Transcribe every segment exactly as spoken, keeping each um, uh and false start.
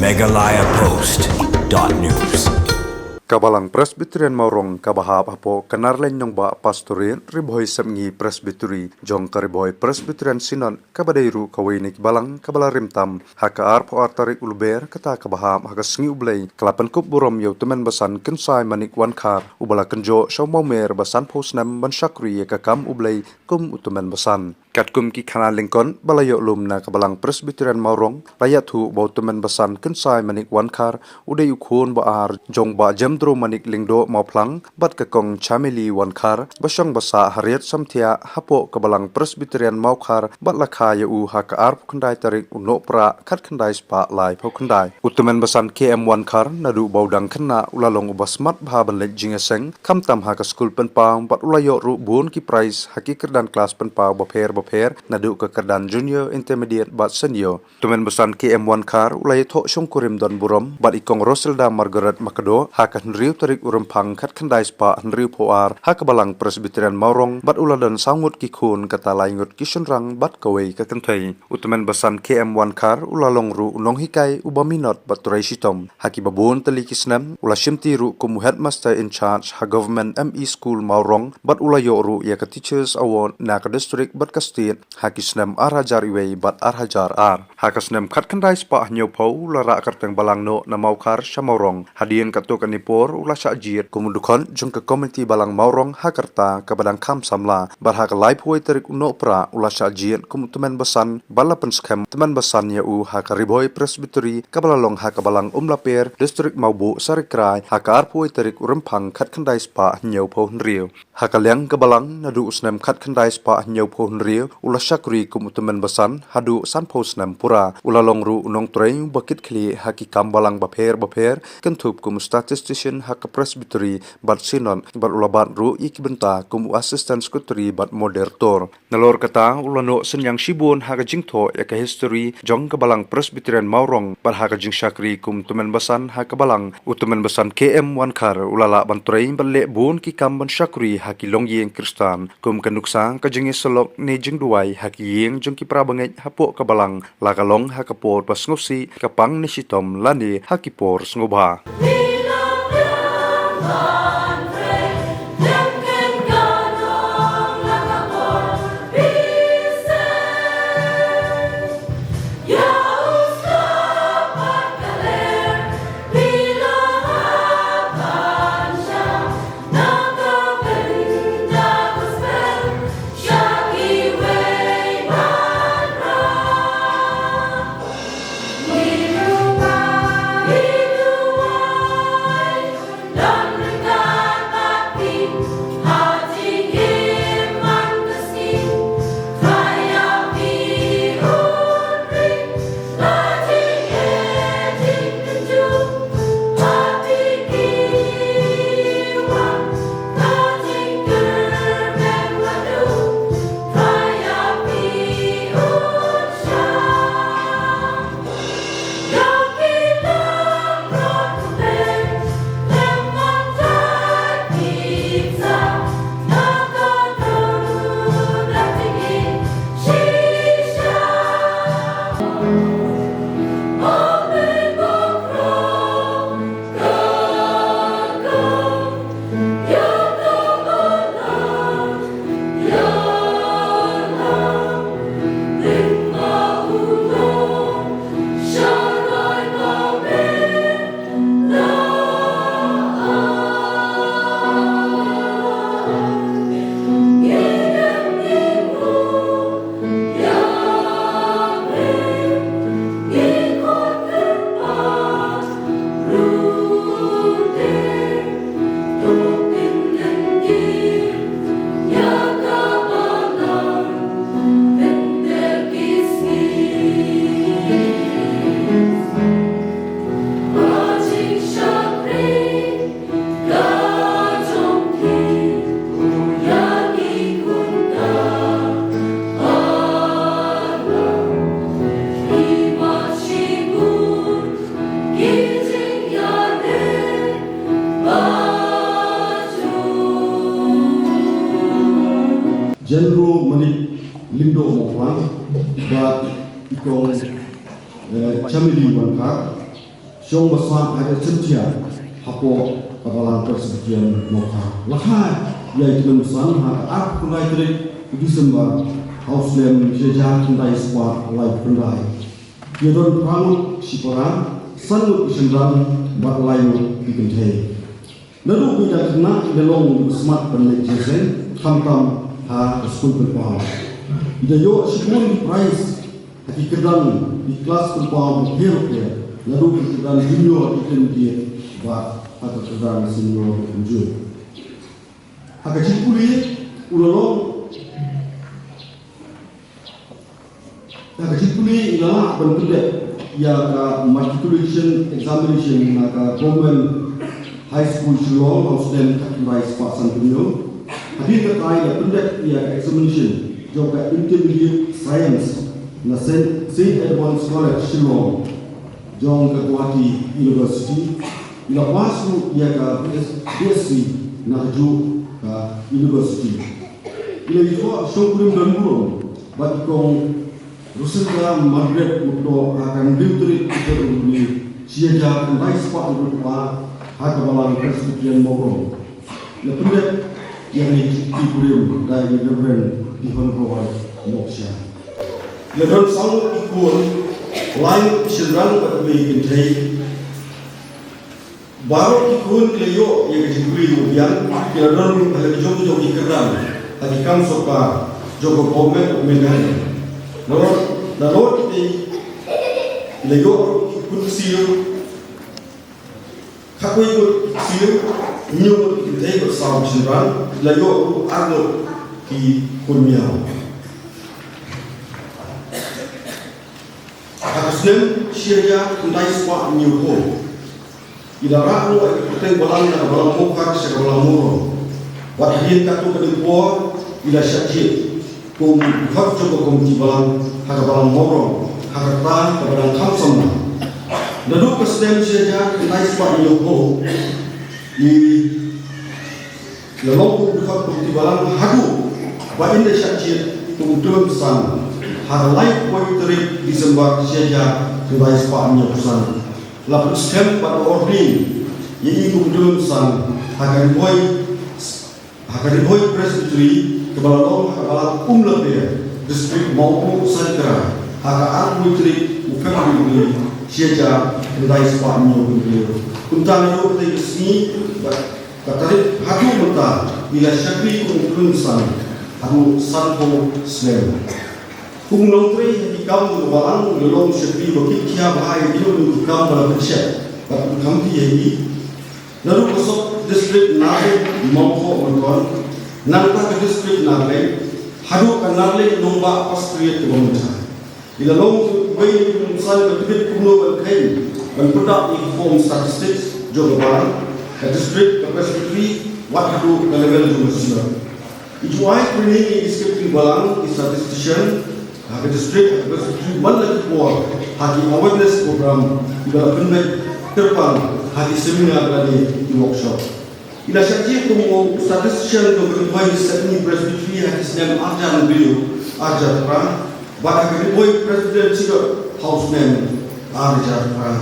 Meghalaya Post dot news. Ka Balang Presbyterian Mawrong kaba hap hapoh Kanarleng Nongbah Pastorate, Ri Bhoi Sepngi Presbytery, jong ka Ri Bhoi Presbyterian Synod, kaba dei ruh kawei na ki balang kaba la rim tam, ha ka arphew ar tarik u Lber kata kaba hap, ha ka sngi U Blei, ka la pynkup burom ïa u Tymmen Basan Kynsai Manik Wankhar, uba la kynjoh sha u mawmer ba sanphew snem ban shakri ïa ka kam U Blei kum u Tymmen Basan. Katkum ki khana lyngkot ba la ïoh lum na ka Balang Presbyterian Mawrong, la ïathuh ba u Tymmen Basan Kynsai Manik Wankhar u dei u khun ba ar jong Bah Jemdro Manik Lyngdoh Mawphlang bad ka Kong Chamili Wankhar, ba shong ba sah ha Riat Samthiah, hapoh ka Balang Presbyterian Mawkhar, bad la kha ïa u ha ka arphew khyndai tarik u Nohprah khatkhyndai spah laiphew khyndai. U Tymmen Basan K M Wankhar, naduh ba u dang khynnah, u la long uba smat bha ban leit jingïaseng, khamtam ha ka skul pynpaw, bad u la ïoh ruh bun ki prize ha ki kyrdan klas pynpaw bapher bapher, naduh ka kyrdan junior, intermediate bad senior. Tymmen Basan K M Wankhar u la ïathoh shongkurim don burom bad i Kong Roselda Margaret Makdoh ha ka hynriew tarik u Rymphang khatkhyndai spah hynriewphew ar, ha ka Balang Presbyterian Mawrong, bad u la don saw ngut ki khun, kata lai ngut ki shynrang bad kawei ka kynthei. U Tymmen Basan K M Wankhar u la long ruh u nonghikai uba minot bad trei shitom. Ha kiba bun tylli ki snem, u la shimti ruh kum u Headmaster in Charge ha Government M E School Mawrong, bad u la ïoh ruh ïa ka Teachers Award na ka district bad ka state ha ki snem ar hajar wei bad ar hajar ar. Ha ka snem khatkhyndai spah hynñiewphew, u la rah kyrteng balang noh na Mawkhar sha Mawrong. Hadien katto katne por, u la shah jied kum u dkhot jong ka Komiti Balang Mawrong ha ka rta kaba dang kham samla. Bad ha ka laiphew wei tarik u Nohprah, u la shah jied kum u Tymmen Basan, bad la pynskhem Tymmen Basan ïa u ha ka Ri Bhoi Presbytery, kaba la long ha ka Balang Umlaper, District Mawbuh Saraikrai, ha ka arphew wei tarik u Rymphang khatkhyndai spah hynñiewphew hynriew. Ha ka liang ka balang, naduh u snem khatkhyndai spah hynñiewphew hynriew, u la shakri kum u Tymmen Basan haduh sanphew snem pura. U la long ruh u nongtrei uba kitkhlieh ha ki kam balang bapher bapher, kynthup kum u statistician ha ka Presbytery bad Synod, bad u la bat ruh ïa ki bynta kum u Assistant Secretary bad Moderator. Nalor kata, u la noh synñiang shibun ha ka jingthoh ïa ka history jong ka Balang Presbyterian Mawrong, bad ha ka jingshakri kum Tymmen Basan ha ka balang. U Tymmen Basan K M Wankhar u la lah ban trei bad leh bun ki kam ban shakri ha ki longïing Khristan, kum ka nuksa ka jingïasyllok ne jingduwai ha ki ïing jong ki para bangeit hapoh ka balang, la ka long ha ka por ba sngewsih, ka pang ne shitom, lane ha ki por sngewbha. Jendro Manik Lyngdoh Mawphlang, bad i Kong, eh, Chamili Wankhar, jong ba sah ha ka Cynthia hapoh ka Balang Presbyterian Mawkhar. La kha ïa i tymmen basan ha ka arphew lai tarik u December ha u snem shi hajar khyndai spah laiphew khyndai. Ïa don phra ngut shipara, san ngut ki shynrang bad lai ngut ki kynthei. Naduh ba i dang khynnah i la long u smat ban leit jingïaseng khamtam ha ka skul pynpaw. I da ïoh shibun ki prize ha ki kyrdan ki klas pynpaw bapher bapher, naduh ki kyrdan junior intermediate bad ha ka kyrdan senior kumjuh. Ha ka jingpule u la long Ha ka jingpule i la lah ban pyndep ïa ka matriculation examination na ka Government High School Shillong ha u snem khatkhyndai spah sanphew hynñiew. Hadien kata i la pyndep ïa ka examination jong ka Intermediate Science na Saint Edmund's College Shillong jong ka Gauhati University. I la pass ruh ïa ka B S, B S C na kajuh ka university. I la ïoh shongkurim donburom bad i Kong Rosinda Margaret Muknoh ha ka hynriew tarik u February shi hajar khyndai spah hynriewphew ar ha ka Balang Presbyterian Mawrong. La pyndep ïa kane ka jingkurim da i Reverend Dihon Roy Noksha. La don saw ngut ki khun, lai ngut ki shynrang bad wei ki kynthei. Baroh ki khun ki la ïoh ïa ka jingpule kaba biang, ki la don ruh ha la ki jong ki jong ki kyrdan ha ki kam sorkar jong ka Government of Meghalaya. Nalor, nalor kitei ki la ïoh ruh ki khun ksiew, khatwei ngut ki ksiew, hynñiew ngut ki kynthei bad saw ki shynrang, ki la ïoh ruh ar ngut ki khun miaw. Ha ka snem shi hajar khyndai spah hynñiewphew, i la rah noh ïa ka kyrteng balang na ka Balang Mawkhar sha ka Balang Mawrong. Bad hadien katto katne por i la shah jied kum u dkhot jong ka komiti balang ha ka Balang Mawrong ha ka rta kaba dang kham samla. Naduh ka snem shi hajar khyndai spah hynñiewphew i la long kum u dkhot komiti balang haduh ba in da shah jied kum u tymmen basan ha ka laiphew tarik December shi hajar khyndai spah hynñiewphew san. La pynskhem bad la ordain ïa i kum u tymmen basan ha ka Ri Bhoi, ha ka Ri Bhoi Presbytery kaba la long ha ka Balang Umlaper, District Mawpud Saikra ha ka arphew tarik u February shi hajar khyndai spah hynñiewphew hynriew. Kumta naduh katei ka sngi ba ka tarik haduh mynta i la shakri kum u tymmen basan haduh sanphew snem. Kum u nongtrei ha ki kam jong ka balang u la long u shakri ba kit khia bha ïa kino kino ki kam ba la pynshep bad u khamti ha ki. Naduh ka sub district Narleng, Mawkhoh, Myrkon, nangta ka district Narleng haduh ka Narleng Nongbah Pastorate kaba mynta. I la long uwei na ki nongsan ba tbit kumno ban kheiñ ban pyndap ïa ki form statistics jong ka balang, ka district, ka presbytery, wat haduh ka level jong ka synod. I ju ai training ïa ki secretary balang, ki statistician ha ka district, ha ka presbytery man la ki por ha ki awareness program kiba la pynbeit kyrpang ha ki seminar lane ki workshop. I la shah jied kum u statistician jong ka Ri Bhoi Sepngi Presbytery ha ki snem ar hajar hynriew, ar hajar phra, bad ha ka Ri Bhoi Presbyterian Synod ha u snem ar hajar phra.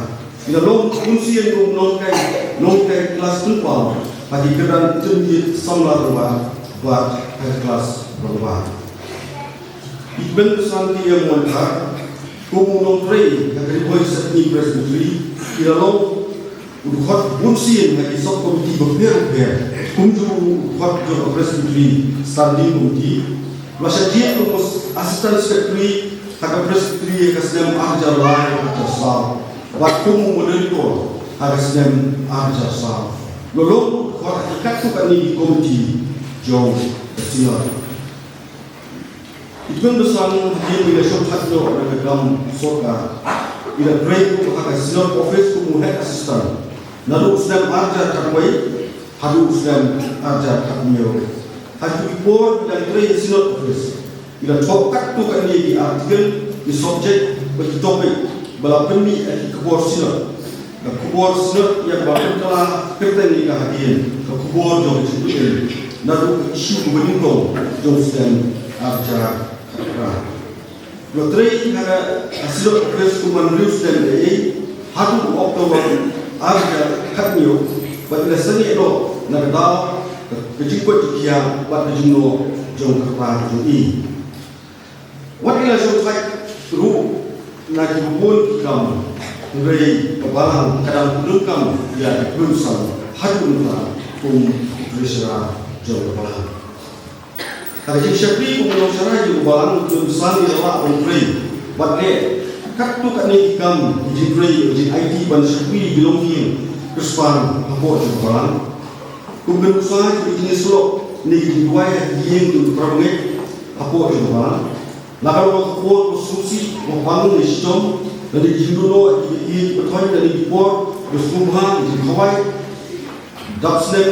I la long bun sien kum u nonghikai, nonghikai klas pynpaw ha ki kyrdan intermediate, samla rangbah bad ha ki klas rangbah. I Tymmen Basan T M Wankhar, kum u nongtrei ha ka Ri Bhoi Sepngi Presbytery, i la long u dkhot bun sien ha ki sub committee bapher bapher, kumjuh u dkhot jong ka Presbytery Standing Committee. La shah jied kum u Assistant Secretary ha ka Presbytery ha ka snem ar hajar lai, ar hajar saw, bad kum u moderator ha ka snem ar hajar saw. La long u dkhot ha ki katto katne ki committee jong ka synod. I Tymmen Basan T M i la shongthait noh na ka kam sorkar. I la trei ruh ha ka synod office kum u head assistant naduh u snem ar hajar khatwei haduh u snem ar hajar khathynñiew. Ha kito ki por ba i dang trei ha synod office, i la thoh katto katne ki article, ki subject bad ki topic ba la pynmih ha ki khubor synod. Ka khubor synod ïa kaba pynkylla kyrteng ïa ka hadien Ka Khubor Jong Ka Jingpynim, naduh ka issue kaba nyngkong jong u snem ar hajar khatphra. La trei ha ka synod office kumba hynriew snem eiei, Ha u October ar hajar khathynñiew bad i la sangeh noh na ka daw ka jingkoit jingkhiah bad ka jingnoh jong ka kpa ka jong i. Wat i la shongthait ruh na ki bun ki kam, hynrei ka balang ka dang pyndonkam ïa ka kynsan haduh mynta kum u treasurer jong ka balang. Ha ka jingshakri kum u nongshakri jong ka balang, u kynsan i la lah ban trei bad leh katto katne ki kam, ki jingtrei, ki jingïeit ban shakri ki longïing kyrpang hapoh jong ka balang. Kum ka nuksa jong ka jingïasyllok ne ka jingduwai ha ki ïing jong ki parabangeit hapoh jong ka balang. La ka long ka por ka sngewsih, ka pang ne shitom, lane ka jingduh noh ïa ki ïing ki pathoh, lane ki por ka sngewbha, ka jingkhawai, dap snem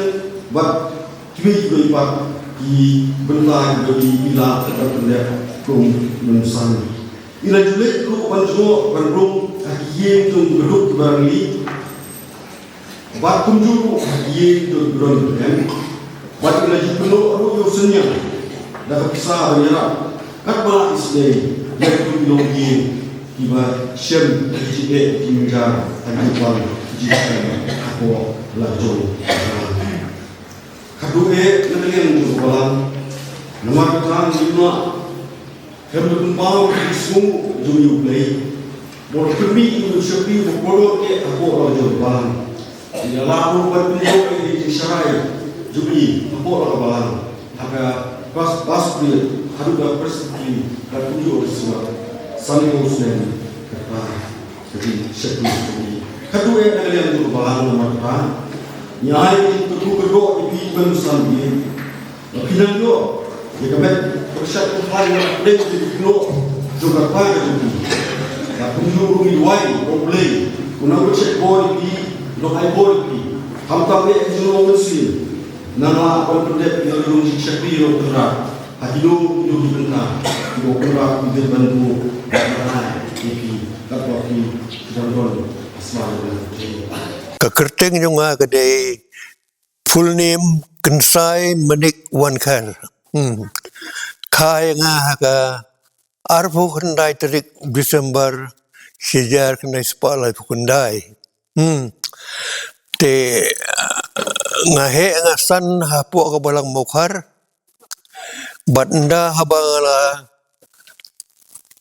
bad kiwei kiwei pat ki bynta kiba i la pyndep kum u nongshakri. I la ju leit ruh ban jngoh ban rung ha ki ïing jong ki baduk ki barangli. Bad kumjuh ruh ha ki ïing jong ki briew ki em. Bad i la ju kynnoh ruh ïa u synñiang da ka pisa ban ïarap katba i sdei ïa ki longïing kiba shem ha ki jingeh jingjar ha ki jingpang jingpang hapoh la jong. Haduh eh na ka liang jong ka balang, namar kata ngim lah khlem da pynpaw ïa ka jingsngew jong u Blei. Bad pynmih ïa u shakri ba kordor eh hapoh la jong ka balang. Ïa la ruh ban pynpaw ïa ka jingsharai jong i hapoh la ka balang, ha ka bas bas prit haduh ka presbytery, ka kumjuh ka sngewbha. San ngut snem ka kata. Ka jingshakri jong i. Haduh eh na ka liang jong ka balang, namar kata ngi ai ka jingkyrkhu kyrdoh ïa phi ban san ïa. Ba phi nang ïoh ïa ka met pyrshah pyrshah ïa ka dei ka jingkyrkhu jong ka kpa ka jong phi. Ka kumjuh ruh ngi duwai, ïa U Blei un nang pyrshah bor ïa phi, un nang ai bor ïa phi. Khamtam eh ka jinglong mynsiem, nang lah ban pyndep ïa ka jingshakri jong u Trai ha kino kino ki bynta kiba u Trai u dei ban buh ban ai ïa phi katba phi dang don ha sla jong u. Ka kyrteng jong nga ka dei full name Kynsai Manik Wankher. Hmm. Kha ïa nga ha ka arphew khyndai tarik December shi hajar khyndai spah laiphew khyndai. Hmm. Te, ah, nga heh nga san hapoh ka balang Mawkhar. Bad ynda haba nga la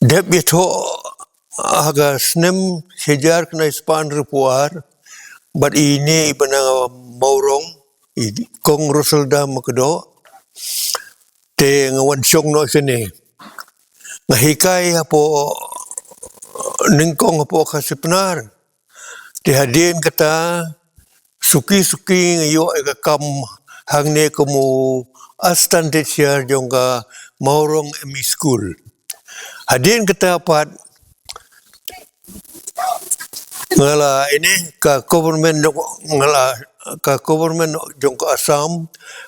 dep ïathoh ha ka snem shi hajar khyndai spah hynriewphew ar bad ine i ba na Mawrong, i Kong Russell Dam Makdoh. Te nga wan shong noh shane. Nga hikai hapoh nyngkong hapoh Khasi Pnar. Te hadien kata suki suki nga ïoh ïa ka kam hangne kum u assistant teacher jong ka Mawrong M E School. Hadien kata pat nga la ine ka government jong, nga la ka government jong ka Assam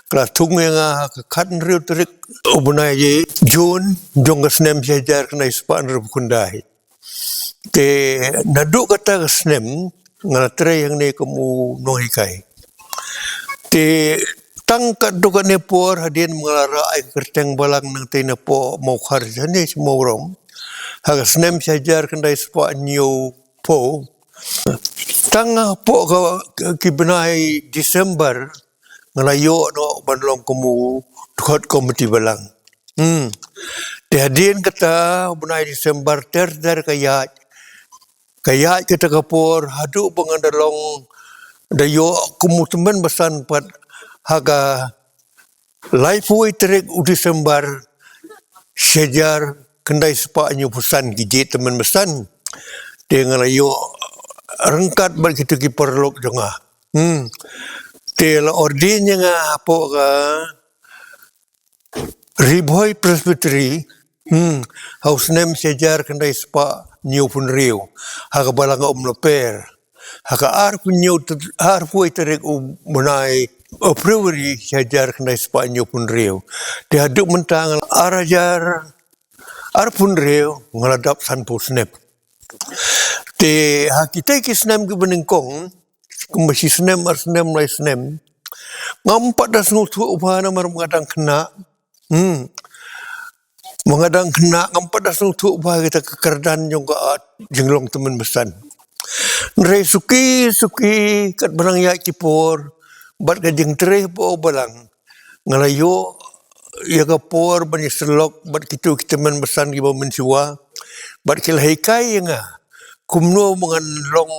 ka la thung ïa nga ha ka khathynriew tarik u bnai June jong ka snem shi hajar khyndai spah hynriewphew khyndai. Te naduh kata ka snem nga la trei hangne kum u nonghikai. Te tang katto katne por hadien ba nga la rah ïa ka kyrteng balang nangtei napoh Mawkhar shane sha Mawrong ha ka snem shi hajar khyndai spah hynñiewphew. Tang hapoh ka, ki bnai December nga la ïoh noh ban long kum u dkhot komiti balang. Hmm. Te hadien kata u bnai December ter ter ka ïaid. Ka ïaid kata ka por haduh ba nga da long, da ïoh kum u tymmen basan pat ha ka laiphew wei tarik u December shi hajar khyndai spah hynñiewphew san, ki jied tymmen basan. Te nga la ïoh ryngkat bad kito ki paralok jong nga. Hmm. Te la ordain ïa nga hapoh ka Ri Bhoi Presbytery, hmm, ha u snem shi hajar khyndai spah hynñiewphew hynriew ha ka balang Umlaper. Ha ka arphew hynñiew, arphew wei tarik u bnai February shi hajar khyndai spah hynñiewphew hynriew. Te haduh mynta nga la ar hajar arphew hynriew, nga la dap sanphew snem. Te ha kitei ki snem kiba nyngkong, kumba shi snem, ar snem, lai snem, ngam pat da sngewthuh bha namar ba nga dang khynnah. Hmm. Ba nga dang khynnah, ngam pat da sngewthuh bha kita ka kyrdan jong ka, ah, jinglong tymmen basan. Hynrei suki suki katba nang ïaid ki por bad ka jingtrei hapoh balang, nga la ïoh ïa ka por ban ïasyllok bad kito ki tymmen basan kiba mynshuwa, bad ki la hikai ïa nga kumno ba ngan long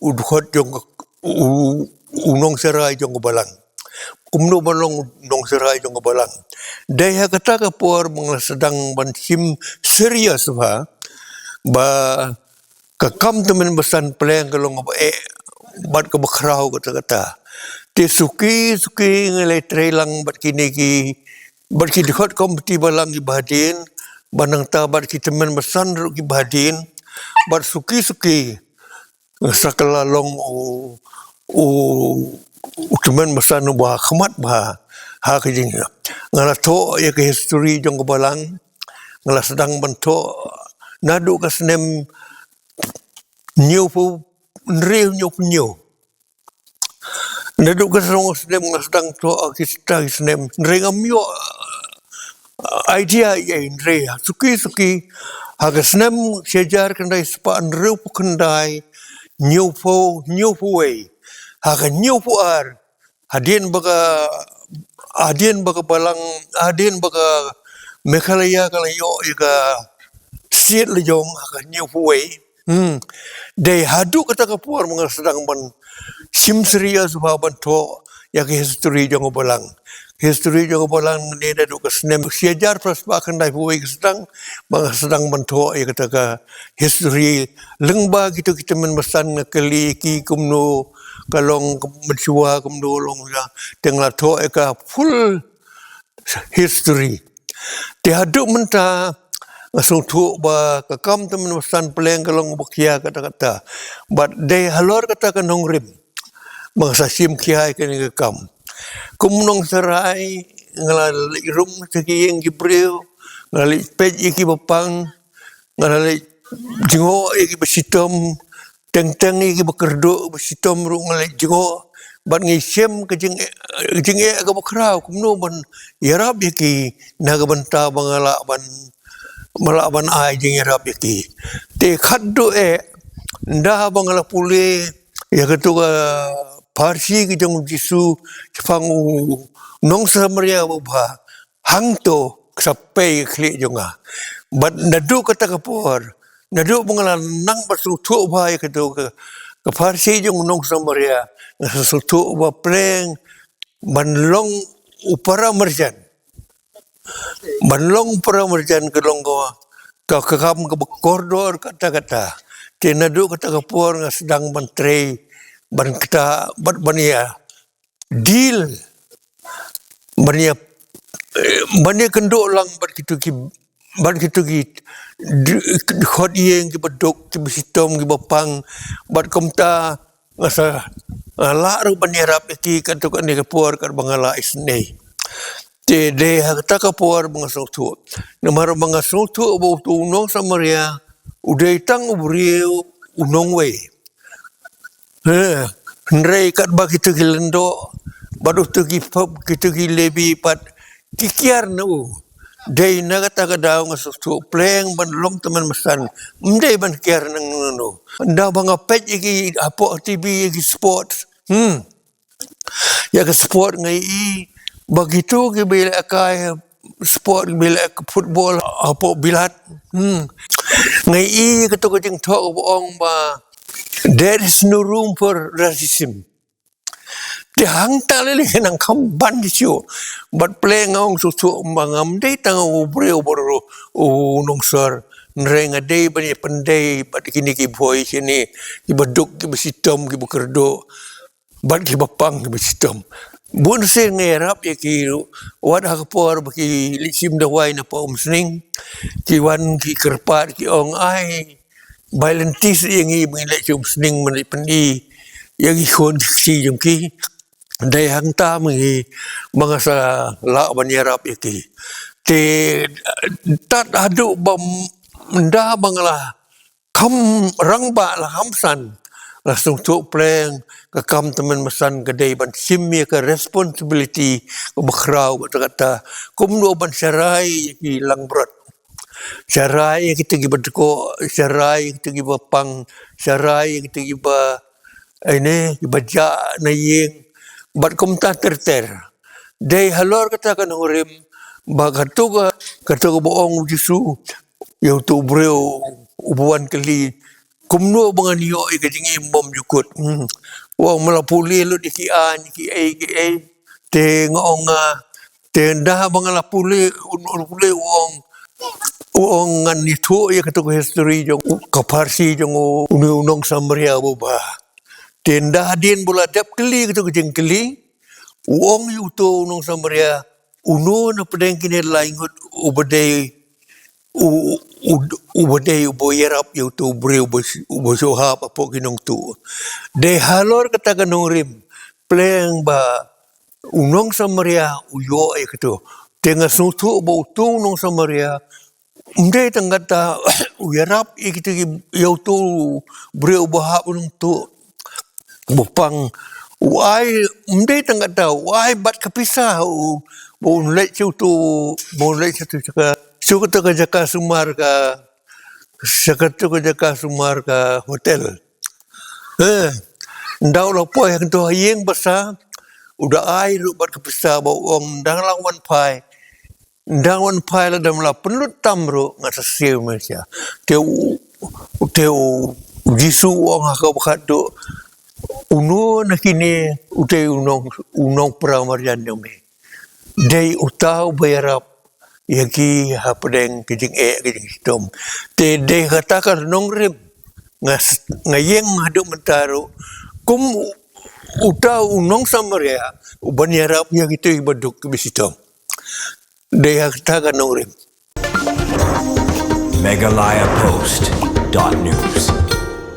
u dkhot jong u, u nongsharai jong ka balang, kumno ban long u nongsharai jong ka balang. Dei ha kata ka por ba nga la sdang ban shim serious bha ba ka kam tymmen basan pleng ka long kaba eh bad kaba khraw kata kata. Te suki suki nga la trei lang bad kine ki, bad ki dkhot komiti balang kiba hadien, bad nangta bad ki tymmen basan ruh kiba hadien, bad suki suki nga sa kylla long u, u, u tymmen basan uba khmat bha ha ka jing. Nga la thoh ïa ka history jong ka balang, nga la sdang ban thoh naduh ka snem hynñiewphew, hynriew hynñiewphew hynñiew. Naduh ka snem, snem nga sdang thoh, ah, kita ki snem, hynrei ngam ïoh, ah, idea ïa, hynrei suki suki ha ka snem shi hajar khyndai spah hynriewphew khyndai, hynñiewphew, hynñiewphew wei, ha ka hynñiewphew ar, hadien ba ka, hadien ba ka balang, hadien ba ka Meghalaya ka la ïoh ïa ka state la jong ha ka hynñiewphew wei. Hmm. Dei haduh kata ka por ba nga sdang ban shim serious bha ban thoh ïa ka history jong ka balang. History jong ka balang ne naduh ka snem shi hajar phra spah khyndaiphew wei ka sdang ba nga sdang ban thoh ïa kata ka history. Lyngba kito ki tymmen basan nga kylli ki kumno ka long ka mynshuwa, kumno long ïa, te nga la thoh ïa ka full history. Te haduh mynta nga sngewthuh ba ka kam tymmen basan pleng ka long ba khia kata kata. Bad dei halor kata ka nongrim ba nga sa shim khia ïa kane ka kam. Kum u nongsharai nga la leit rung sha ki ïing ki briew, nga la leit peit ïa kiba pang, nga la leit jngoh ïa kiba shitom, teng teng ïa kiba kyrduh ba shitom ruh nga la leit jngoh, bad ngi shem ka jing, jingeh kaba khraw kumno ban ïarap ïa ki na ka bynta ba nga lah ban, ba lah ban ai jingïarap ïa ki. Te khatduh eh, ynda ba nga la pule ïa kato ka pharshi ka jong u Jisu shaphang u nongsamaria babha, hangto ka sa pei ka khlieh jong nga. Bad naduh kata ka por, naduh ba nga la nang ba sngewthuh bha ïa kato ka, ka pharshi jong u nongsamaria, nga sngewthuh ba pleng ban long u paramarjan, ban long u paramarjan ka long ka, ka, ka kam kaba kordor kata kata. Te naduh kata ka por nga sdang ban trei, ban kta, ban, ban ïa deal, ban ïa, eh, ban ïa kynduh lang bad kito ki, bad kito ki, d-, dkhot ïing kiba duk, kiba shitom, kiba pang, bad kumta nga sa, nga lah ruh ban ïarap ïa ki katto katne ka por katba nga lah isynei. Te dei ha kata ka por ba nga sngewthuh, namar ba nga sngewthuh ba uto u nongsamaria u dei tang u briew u nongwei. Hynrei katba kito ki lyngdoh bad uto ki pop, kito ki Lebi pat ki kiar na u. Dei na kata ka daw nga sngewthuh pleng ban long tymmen basan, ym dei ban kiar na u. Ynda ba nga peit ïa ki hapoh TV ïa ki sport, hmm, ïa ka sport nga ïohi ba kito kiba lehkai sport, kiba leh football hapoh bilat, hmm, nga ïohi kato ka jingthoh kaba ong ba there is no room for racism. Te hangta lei lei nang kham ban shuh. Bad pleng nga ong shuh shuh ba ngam dei tang u briew bor u nongsor. Hynrei nga dei ban ïa pyndei bad kine ki bhoi shane, kiba duk, kiba shitom, kiba kyrduh, bad kiba pang, kiba shitom. Bun sien nga ïarap ïa ki ruh, wat ha ka por ba ki leit shim dawai na poh umsning, ki wan ki kyrpad ki ong ai, bai lynti seh ïa ngi ba ngin leit sha umsning ban leit pyni ïa ki khun ki kti jong ki. Dei hangta ma ngi ba nga sa lah ban ïarap ïa ki. Te tad haduh ba m-, ynda ba nga la kham rangbah, la kham san, la sngewthuh pleng ka kam tymmen basan ka dei ban shim ïa ka responsibility kaba khraw kata kata, kumno ban sharai ïa ki langbrot. Sharai ïa kita kiba dkoh, sharai ïa kita kiba pang, sharai ïa kita kiba ine, ba jah na ïing, bad kumta ter ter. Dei halor kata ka nongrim, ba kato ka, kato kaba ong u Jisu ïa uto u briew uba wan kylli, kumno ba ngan ïoh ïa ka jingim bymjukut. Hmm. U ong, me la pule lut ïa ki aiñ, ki ei, ki ei. Te nga ong, ah, te ynda ba nga la pule, un, un pule u ong, u ong, ngan ïathuh ïa kato ka history jong u, ka parsi jong u, une u nong Samaria uba bha. Te ynda hadien ba la dep kylli kato ka jingkylli, u ong ïa uto u nong Samaria, uno na pdeng kine lai ngut uba dei u, u, uba dei uba ïarap ïa uto u briew uba, uba shu hap hapoh ki nongtuh. Dei halor kata ka nongrim, pleng ba u nong Samaria u ïoh ïa kato. Te nga sngewthuh ba uto u nong Samaria, ym dei tang kata u ïarap ïa kito ki, ïa uto u briew uba hap u nongtuh. Ba pang u ai, ym dei tang kata, u ai bad ka pisa u, ba un leit sha uto, ba un leit sha uto jaka, sha kato ka jaka sumar ka, sha kato ka jaka sumar ka hotel. Eh, ynda u la poi hangto ha ïing basa, u da ai ruh bad ka pisa ba u ong, ynda la wan phai, ynda wan phai lada me la pynlut tam ruh, nga sa siew me sha. Te u, te u Jisu u ong ha kaba khatduh, uno na kine u dei u nong, u nongpra marjan jong me. Dei uta uba ïarap ïa ki hapdeng ki jingeh ki jingshitom. Te dei kata ka nongrim, nga s-, nga ïeng haduh mynta ruh kum u-, uta u nong Samaria uban ïarap ïa kito kiba duk kiba shitom. Dei ha kata ka nongrim. Meghalaya Post dot news.